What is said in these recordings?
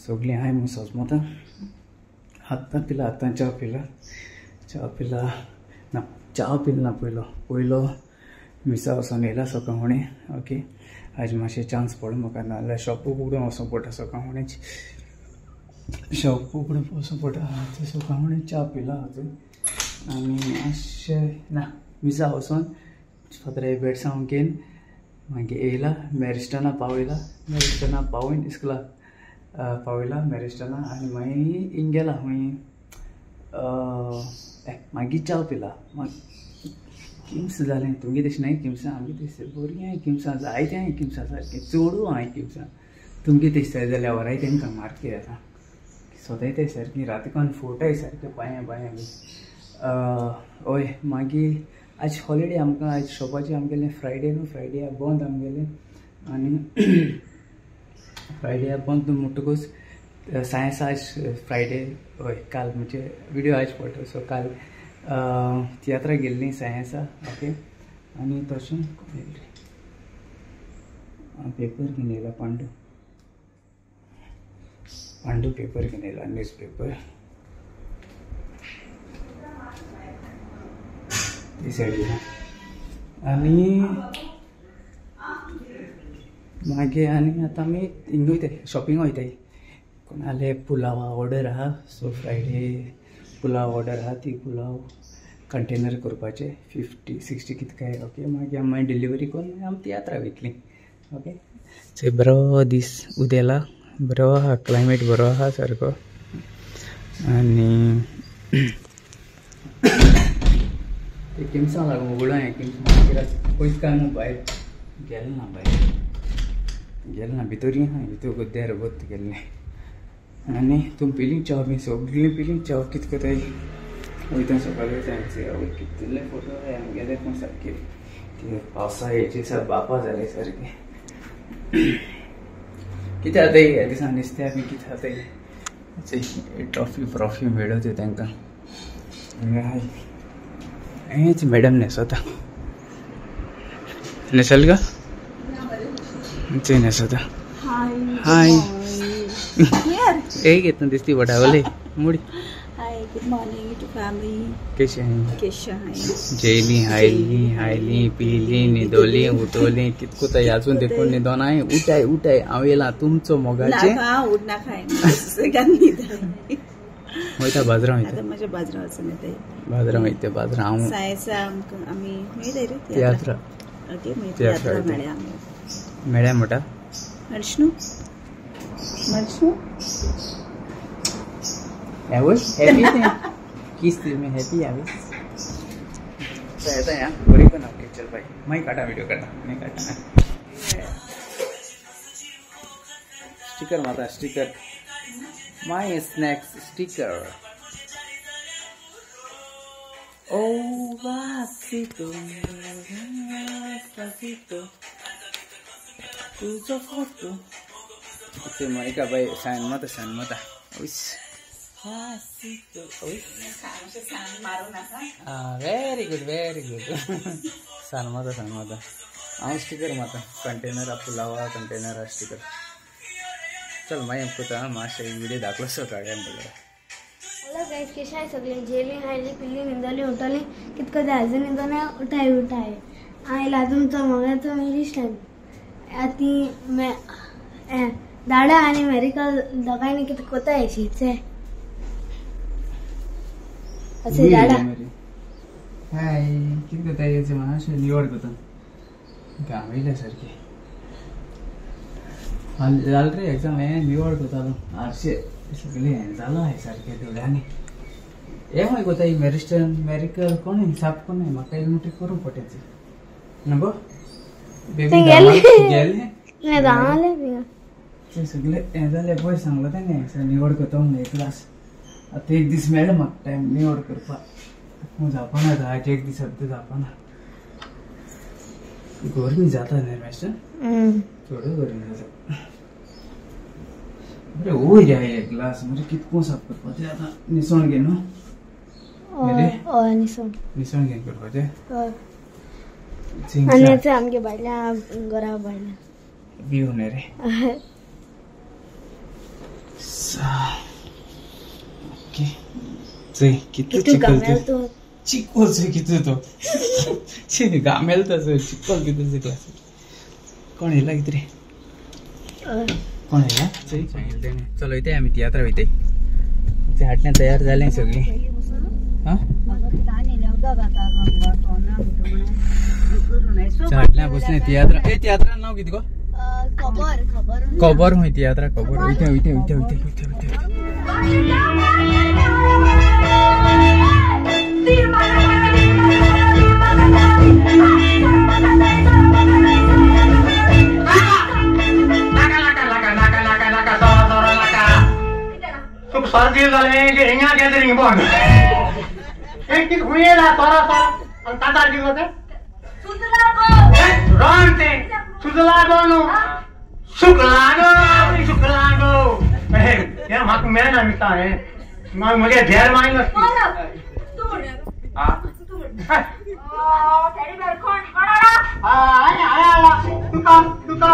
सगळीं हाय म्हूण सजमता. आत्तां पिला, आत्तां च्या पिला, च्या पिला ना, च्या पिल ना, पयलो पयलो मिसा वचोन येयला सकाळ. ओके, आज मातशें चान्स पडलो म्हाका, नाजाल्यार शॉप उगडून वचों पडटा सकाळीच, शॉप उगडून वचों पडटा. आतां सकाळी च्या पिला आजून आनी मातशें ना मिसा वचोन फातरा बेडसांव घेवन मागीर येयला मॅरिस्टना पावयला, मॅरिस्टना पावयन इस्कुलाक पावयला मॅरिस्टना. आनी मागीर हिंग गेला मागीर मागीर च्या पिला. मागीर किम्स जालें तुमगे तशें न्हय, किम्सां आमगे तशें बरीं आहाय किम्सां, जायते आहाय किम्सां सारकें, चडू आहाय किम्सां. तुमगे तशें जाय जाल्यार व्हराय तेंकां मार्केट आतां सोदाय ते सारकी रातकान फोटाय सारकें पांयां पांयां बी. हय, मागीर आज हॉलिडे आमकां, आज शॉपाचें आमगेलें फ्रायडे न्हू, फ्रायडे बंद आमगेलें. आनी फ्रायडे बंद म्हणटकूच सायन्स आज फ्रायडे. हय, काल म्हणजे विडियो आज पडटा, सो काल तियात्रा गेल्ली सायन्सा. ओके, आनी तशें पेपर घेवन येयला, पांडू पांडू पेपर घेवन येयला, न्यूज पेपर ती सायडीन. आनी मागीर आनी आतां आमी हिंगा वयताय, शॉपिंग वयताय. कोणाले पुलावा ऑर्डर आहा, सो फ्रायडे पुलाव ऑर्डर आहा, ती पुलाव कंटेनर करपाचे 50-60 कितें काय. ओके, मागीर आमी मागीर डिलिव्हरी करून आमी तियात्रा वयतली. ओके, सो बरो दीस उदेला, बरो आहा, क्लायमेट बरो आहा सारको. आनी ते किमसां लागून उगडो हें किमसां कित्याक पयस काय न्हू भायर गेलें ना, भायर गेलें ना, भितरूय आहा, भितर गुद्द्यार बोत गेल्लें. आनी तुमी पिली च्या बी सगळीं पिली च्या, कितें कोताय वयता सकाळीं वयता. कितले फोटो आहाय आमगेले पूण सारके ते पावसा हेचे सारके बापा जाले सारके. कितें जाताय ह्या दिसा नुस्त्या बी कितें जाताय, ट्रॉफी ट्रॉफी मेळ्ळ्यो तांकां. हेंच मॅडम न्हेसता, न्हेसल गा चोय न्हेसता. हाय, एक येतना दिसती वडावले मुडी. Hi, good morning to family. कशें आहाय? कशें आहाय? जेयली, हायली, हायली, पिली, न्हिदोली, उठोली, कित कोताय आजून देखून न्हिदोन हांवें. उठाय उठाय, हांव येयलां तुमचो मोगाचें. वयता बाजरां वयता, म्हज्या बाजरां वचून येताय, बाजरां वयता, बाजरां हांव सायन्सा आमी वयताय रे तियात्रा. ओके, तियात्रा मेळ्या आमी, मेळ्या म्हणटा मर्शनू मर्शनू हॅपी किस में हॅपी आवी येता. या बरी पण. ओके चल बाय, मागीर काडटा व्हिडिओ काडटा, मागीर काडटा. स्टिकर मारता, sticker my snacks sticker. Oh vasito, vasito, तुझो फोटो. ओके, मोनिका बाय सान माता, सान माता. उस वासितो, उस वेरी गुड, वेरी गुड. सान माता, सान माता. हांव स्टिकर मारता, कंटेनर पुलावा कंटेनर स्टिकर. चल मागीर आमकां मातशें व्हिडियो दाखलो काडया म्हणल्यार. हॅलो गायज, कशें आहाय सगळीं? जेली, हायली, पिल्ली, न्हिदोली, उठोली, कित कोताय आजून न्हिदोना, उठाय उठाय. हांव येयला तुमचो मोगाचो मेरिस्टन. आतां दाडा आनी मेरिकल दोगांयनी कितें कोताय शीचे अशें दाडा. हाय, कितें कोताय मातशें निवड कोता गांवयल्या सारकें जालें रे एग्जाम. हें निवड कोतालो आरशे सगळें हें जालो आहाय सारकें दोळ्यांनी. हें खंय कोताय मॅरिस्टन मेरिकल कोण साप कोण म्हाका येयलें म्हणटकीर करूंक पडटा ना गो बेबी गेलें. सगळें हें जालें पयर सांगलो तेणें निवड करता म्हणून एक क्लास. आतां एक दीस मेळ्ळो म्हाका टायम निवड करपाक, जावपाना आतां आज एक दीस सद्दां जावपाना. गरमी जाता न्ही मातशें, चडूय गरमी जाता. बरें वयर एक ग्लास मरे कितको साफ करपाचें आतां. निसण घे न्हू, हय निसण, निसण घेवन करपाचें. आनी आमगे भायल्या घरा भायल्या व्यू न्ही रे. ओके चोय कितलो चिखल तो चिखल चोय कितलो तो गामेल तो चोय चिखल कितलो चिखल कोण येयला कितें रे कोण येयला चोय सांगिल्लें तेणें. चल वयताय आमी तियात्रा वयताय. हाटल्यान तयार जालें सगळीं. हां हाटल्यान बसलें तियात्रा. ए तियात्रा नांव कितें गो? खबर खबर खबर खंय तियात्रा खबर. वयता वयता वयता वयता वयता वयता. तुका सर्दी जालें की हिंगा गॅदरींग बंद एक कितें खंय येयला सोरो सोरो आनी तातार कितें जाता रॉंग तें सुजला गो न्हू सुकला गो सुकला गो हें म्हाका मेळना मिसा हें मागीर म्हगे धेर मागीर तुका तुका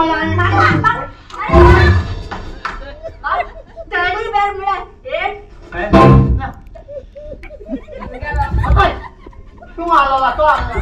तूं आलो तो आलो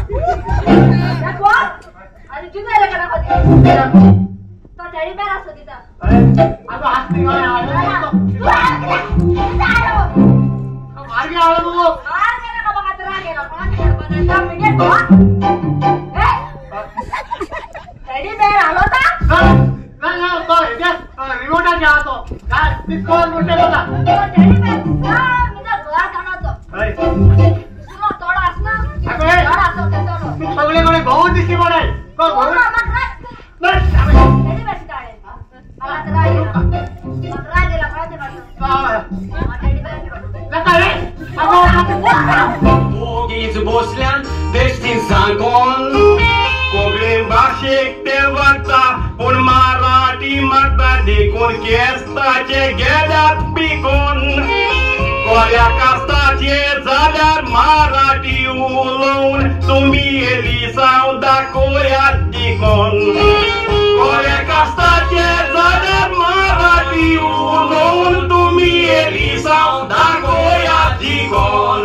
सगळे भोंवून दिसली पडाय ओगीच बसल्यान बेश्टी सांगोन कोंकणी भाशेक ते वता पूण मराठी मारता देखून केस्ताचे गेल्यात पिकोन कोऱ्या कास्ताचे जाल्यार मराठी उलोवन तुमी एलिसांव दाखोयात दिकोन कोऱ्या कास्ताचे जाल्यार मराठी उलोवन तुमी एलिसांव दाखोयात दिकोन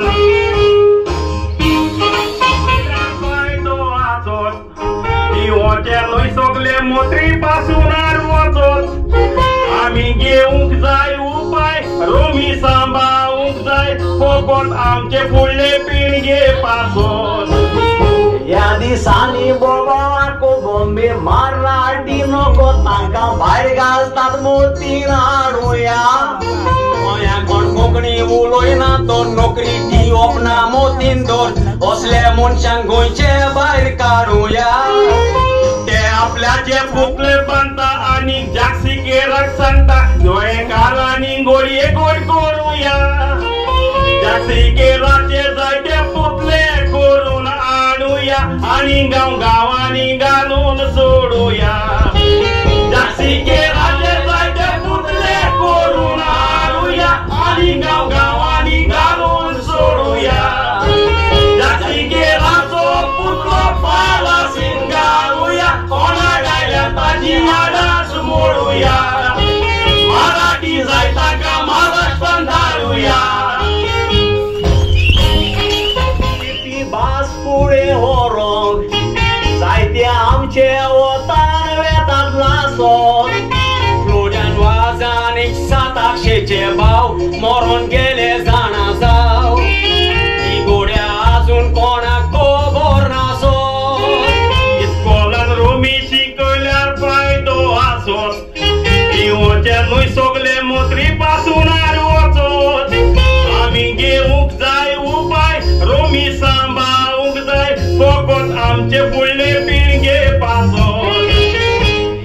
न्हय सगले मोत्री पासून वचोत आमी घेवंक जाय उपाय रोमी सांबाळूंक जाय फकत आमचे फुडले पिळगे पासत. ह्या दिसांनी बोवाको बॉम्बे मराठी नको तांकां भायर घालतात मोती हाडुया. गोंयांत कोण कोंकणी उलयना तो नोकरी दिवप ना मोतीन दोर असले मनशांक गोंयचे भायर काडुया. ते आपल्याचे पुतळे बांदता आनी जागसिकेराक सांगता गोंयकारांनी गोडये गोड करुया. जागसिकेराचे जायते पुतळे करून हाडुया आनी गांव गांवांनी घालून सोडुया. जागसिकेराचे जायते पुतळे करून हाडुया आनी गांव गांवांनी घालून सोडुया. जागसिकेराचो पुतळो पालासीन घालुया कोणा गायल्या ताजी आडास मोडुया. मराठी जाय ताका महाराष्ट्रान धाडुया. ती भास फुडें व्हरोंक जायते आमचे वतान वेतात लासोन फ्लोड्यान वाजान एक 700-800 भाव मरोन गेले जाणा जाव ती गोड्या आजून कोणाक खबर नासो. इस्कोलान रोमी शिकयल्यार फायदो आसोत पिवचे न्हय सगले मोत्री पासून वचोत. आमी घेवंक जाय उपाय रोमी सांबाळूंक जाय फकत आमचे फुडले पिळगे पासत.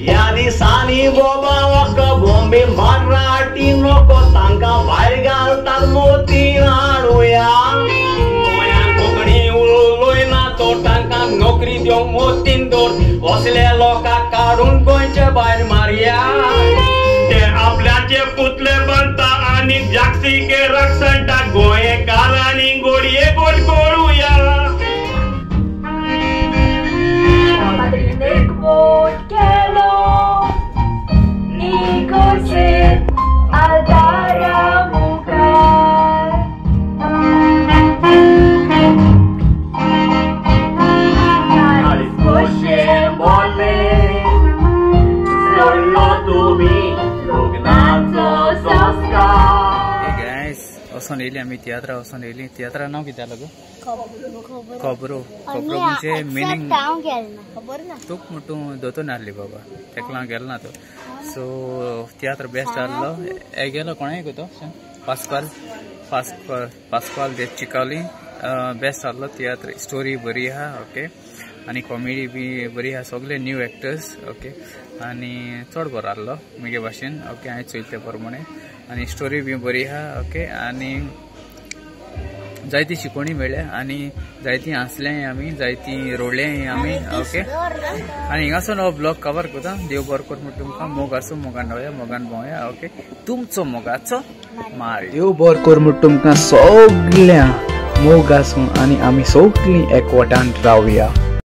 ह्या दिसांनी बोवाक बॉम्बे मराठी नको तांकां भायर घालतात मोती हाडुया. गोंयांत कोंकणी उलयना तो तांकां नोकरी दिवंक मोतीन दोर असले लोकांक काडून गोंयचे भायर मारया. ते आपल्याचे पुतळे बांदता आनी जागसिकेराक सांगता गोंयकारांनी गोडये गोड करुया. केलो निगोसेत आल्दार वचोन येयली आमी, तियात्रा वचोन येयली. तियात्रा नांव कितें जालें गो? खबरो. खबरो म्हणजे मिनींग तूं म्हण तूं दोतोर नासली बाबा, तेका लागून गेलो ना तो. सो तियात्र बेस्ट आहलो. हे गेलो कोणाय गो तो पास्काल, पास्काल दे चिकाली. बेस्ट आहलो तियात्र, स्टोरी बरी आहा ओके, आनी कॉमेडी बी बरी आहा, सगळे न्यू एक्टर्स ओके, आनी चड बरो आहलो मुगे भाशेन ओके. हांवें चोयले ते प्रमाणे, आनी स्टोरी बी बरी आहा ओके, आनी जायती शिकवणी मेळ्ळ्या, आनी जायती हांसले आमी, जायती रोडले आमी ओके. आनी हिंगासून हो ब्लॉग कवर करता. देव बरो कर म्हण तुमकां, मोग आसूं, मोगान रावया, मोगान भोंवया ओके. तुमचो मोगाचो मार. देव बरो कर म्हण तुमकां सगळ्या, मोग आसूं आनी आमी सगळीं एकवटान रावया.